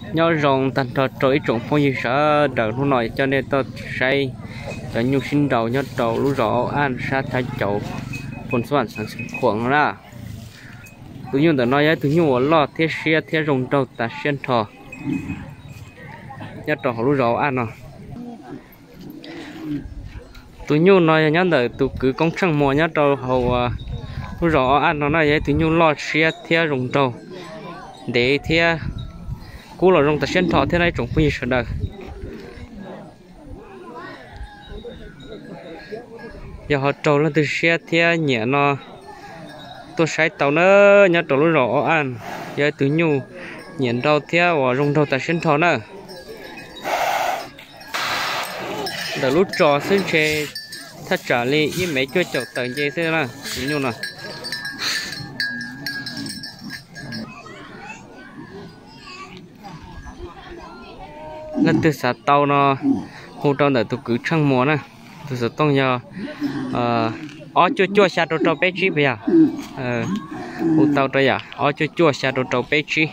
Nyob zoo tag nrho rau ib tsoom phooj ywg sawv daws, hnub no coj nej tuaj saib cov nyuj sib nraus nyob rau lub zos Au Aj sab Thaj Caum, Phoos Xuam, xeev Khuam na. Tus nyuj ntawm no yog ib tug nyuj uas loj thiab siab thiab zoo nraug tas siab nrho nyob rau hauv lub zos Au Aj no. Tus nyuj no yog nyob ntawm tus kwv Koob Tsheej Muas nyob rau hauv lub zos Au Aj no na, yog ib tug nyuj loj siab thiab zoo nraug, ntev thiab kub los zoo tas siab nrho thiab na ib tsoom phooj ywg sawv daws. Yog ho raug leej twg siab thiab nyiam no tuaj saib tau na, nyob rau lub zos Au Aj, yog ib tug nyuj nyiam nraug thiab uas zoo nraug tas siab nrho na. Ntawm lub tsos xwb ntshe thaj tsam li ib mev cuaj caum tawm nce xwb na tus nyuj no. Leej twg xav tau no hu rau ntawm tus kwv Tsheej Muas na. Tus xov tooj yog ob cuaj cuaj xya rau rau peb tsib puas yog? Hu tau rau yom, ob cuaj cuaj xya rau rau peb tsib.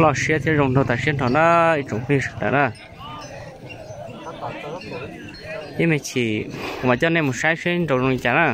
Loj siab thiab zoo nraug tas siab nrho na ib tsoom phooj ywg sawv daws na. Ib me chim kuv mam coj nej mus saib seb nraus zoo li cas na.